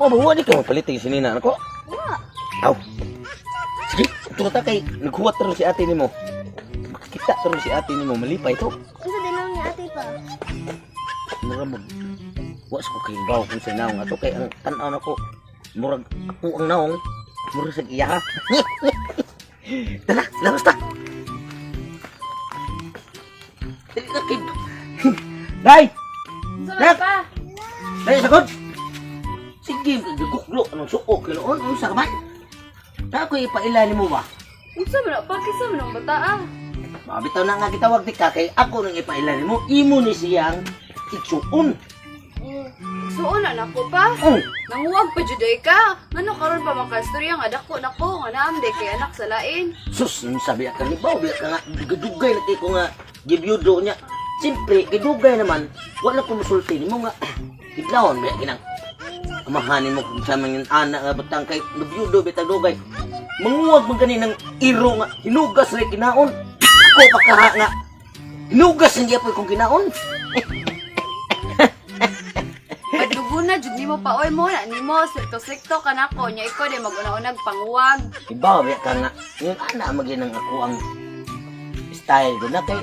Oh, ba di ka mapalit yung sinina nako. Wa. Aw. Sige, ito ta kay naghuwat ron si ate nimo. Makakita ron si ate nimo, malipay to. Unsa din ni ate pa? Mura mag wa sa ko kay baw kung sa naong ato kay ang tan-aw nako. Murag ako ang naong, murag sa iya ha. Tara, labas ta. Dali na kay. Day! Unsa Nak! man pa? Day sagod. Sige, guglo anong suok kay noon unsa ka man? Ta ko ipaila nimo ba? Unsa man na pa kinsa man ang bata ah? Mabitaw na nga gitawag ni ka kay ako nang ipaila nimo, imo ni siyang igsuon. Suon na nako pa. Oh, Nanguwag pa jud ay ka. Ngano karon pa makaistorya nga dako nako nga naam day kay anak sa lain. Sus, ang sabi ka ni Bao, biya ka nga, dugay na kay ko nga, gibiyudo niya. Siyempre, gidugay naman, wala ko musulti nimo nga, idlawon, biya kinang, amahanin mo kung sa mga anak nga batang kay, nabiyudo, bitag dugay. Manguwag man gani ng iro nga, hinugas rin kinaon. Ako pagkaha nga, hinugas ang giyapoy kong kinaon. Padluguna jud nimo pa oy mo na nimo strikto-strikto ka nako nya ikaw day maguna-unag panguwag. Iba, biya ka nga, yung anak maginang ako ang style ko na kay,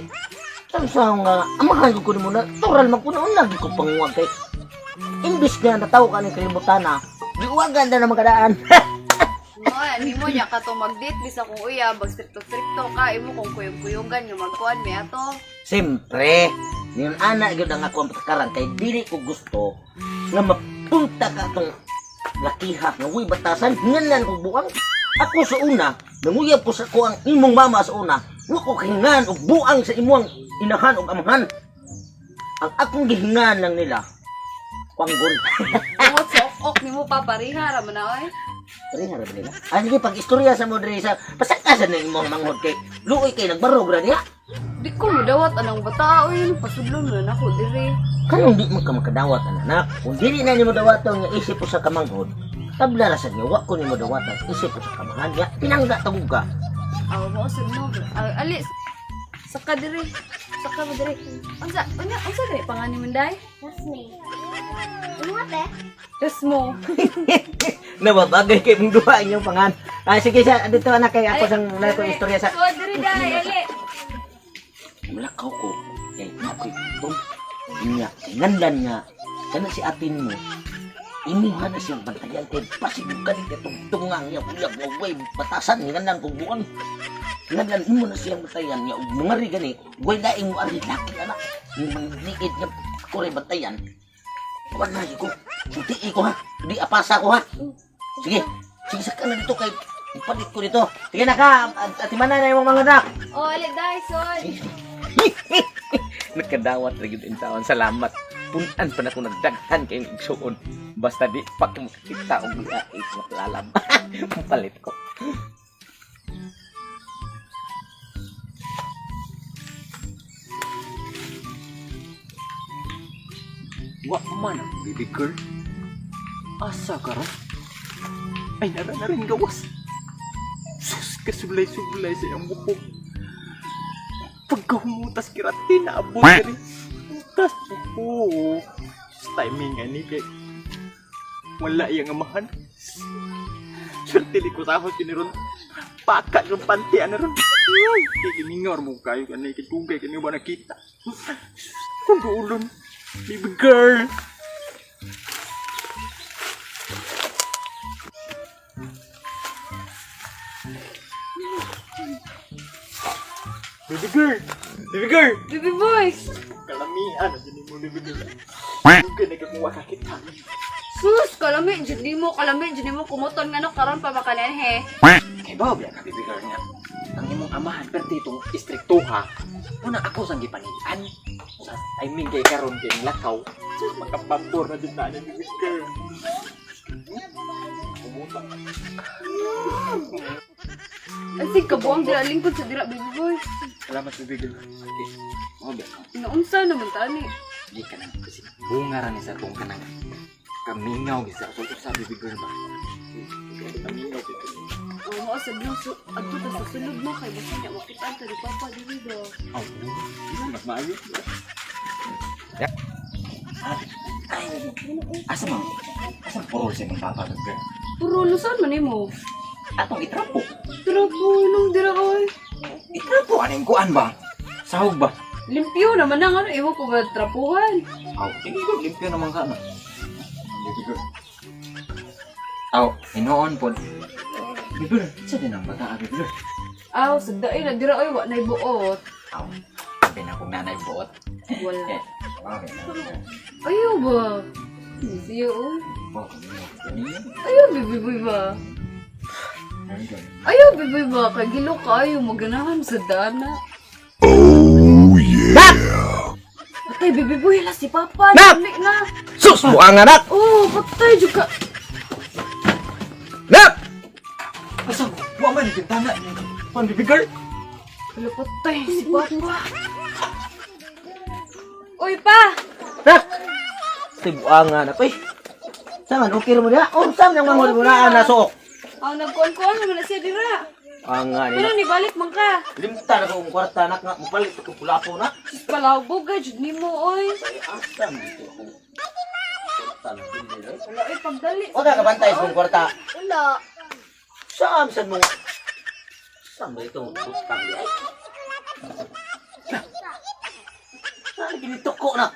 sa nga, amahan ko kuno mo na, tural man kuno, lagi ko panguwag kay, imbis nga nataw ka ng kalimutan na, giwagan na naman kadaan. Mo nimo nya ka to mag-date bisa kung uya bag strikto-strikto ka imo kung kuyog-kuyugan nga magkuan mi ato. Siyempre, yung anak yun ang ako ang patakaran kay dili ko gusto nga mapunta ka atong lakiha nga uy batasan, hingalan ko buang. Ako sa una, nanguyab ko sa ko ang imong mama sa una, wa ko kahingan og buang sa imong inahan og amahan. Ang akong gihingan lang nila, kwanggol. Tungod sa ok-ok nimo pa pareha ra man na oy. Pareha ra ba nila? Ah, sige, pag istorya sa mo diri sa pasakasan na imong manghod kay luoy kay nagbarog ra niya. Di ko modawat anang bata oy pasudlon na nako diri. Kanong di man ka makadawat anak? Kung dili na nimo dawaton nga isip ko sa kamanghod, tabla ra sad nga wa ko nimo dawatan isip ko sa kamahan nga pinangga tagug ka. Aw mo sad mo. Aw, ali saka diri. Saka mo diri. Unsa unya unsa diri pangani mo day? That's me. Ano ate? Yes mo. Nababagay kay mong duha inyong pangan. Ah, sige sa dito anak kay ako sang wala ko istorya sa. So diri day ali. Mulakaw ko kay ako'y tom. Nya kay nganlan nga kana si atin mo. Imuha na siyang bantayan kay pasig ka ni katong tungang niya uyab nga way batasan nganlan kog buang. Nganlan imo na siyang bantayan niya ug mangari gani way laing mo ari laki anak. Mangliid nga ko rin bantayan. Wala ko. Sultii ko ha. Di apasa ko ha. Sige. Sige sa na dito kay ipalit ko dito. Sige na ka. Ati mana na imong mga anak. Oh ali day sol. Nakadawat ra gyud taon. Salamat. Punan pa na ko nagdaghan kay igsuon. Basta di pa ko makakita og biya maklalam. Palit ko. Wa man ang baby girl. Asa ka ron? Ay, nara na rin gawas. Sus, kasulay-sulay sa iyang bukog. Pagkahumutas kirati na abot na rin. Hutas po. Sus, timing ani kay. Wala iyang amahan. Swerte li ko sa ako kiniron. Paka yung panty ano ron. Kay gimingaw mo kayo kanay kay tugay kani ba nakita. Sus, kung duulon. Baby girl. Baby girl! Baby girl! Baby boy. Kalamian na dyan mo, baby girl. Dugay na kakuha kakita. Sus, kalami jud nimo, kalami jud nimo kumuton ngano karon pa makanenhe. Kay ba, biya ka, baby girl nga. Ang imong amahan, pero itong istrikto ha. Muna ako sang gipanian. Sa timing kay karon kay ang lakaw. Sus, makapabor na din tayo, baby girl. Kumuta. Ay, kabuang dira lingkod sa dira baby boy. Salamat, baby girl. Okay. Oh, biya ka. Naunsa naman tani. Di ka nang kasi bunga ra ni sa tong kanang kamingaw gisa. So, sa baby girl ba? Kamingaw baby girl. Oh, mao sa blue so adto ta sa sulod mo kay basta niya makitaan ta ni papa diri do. Oh, mas maayo. Ay, Asa man? Asa puro sa imong papa girl? Puro lusan man nimo. Atong itrapo. Trapo nung dira oy. Itrapo aning kuan ba? Sahog ba? Limpyo naman na ano, iwo ko ba trapuhan? Aw, sige ko limpyo naman ka na. Sige ko. Aw, hinuon po. Bibir, sa din ang bata, bibir. Aw, sagdain na dira oy wa nay buot. Aw, sabi na kung nanay buot. Wala. Eh, okay. Ayaw ba? Siya oy. Oh, niyo. Ayaw bibi boy ba? Ayaw bibi ba? Kagilo ka ayaw maganahan sa dana. Oh yeah! Patay bibi boy la si papa. Nak! Dali na. Sus, buang anak! Oh, patay jud ka. Nak! Asa, wa man yung tana. Pan bibi girl. Wala patay si papa. Uy pa! Nak! Ito'y buangan na. Uy! Saman, okay ra mo diha? Oh, saan yung mga mo na nasuok? Aw nagkuan-kuan naman na siya dira. Ang nga Pero nila. nibalik man ka. Limta na kong kwarta nak nga mupalit ko pulapo na. Sus palawbog ka jud nimo oy. Ay, asa man ito akong kwarta na dinhi, eh. Wala oy pagdali. O ka kabantay sa kong kwarta. Wala. Saan saan mo? Saan ba itong butang di ay? Saan ginituko na?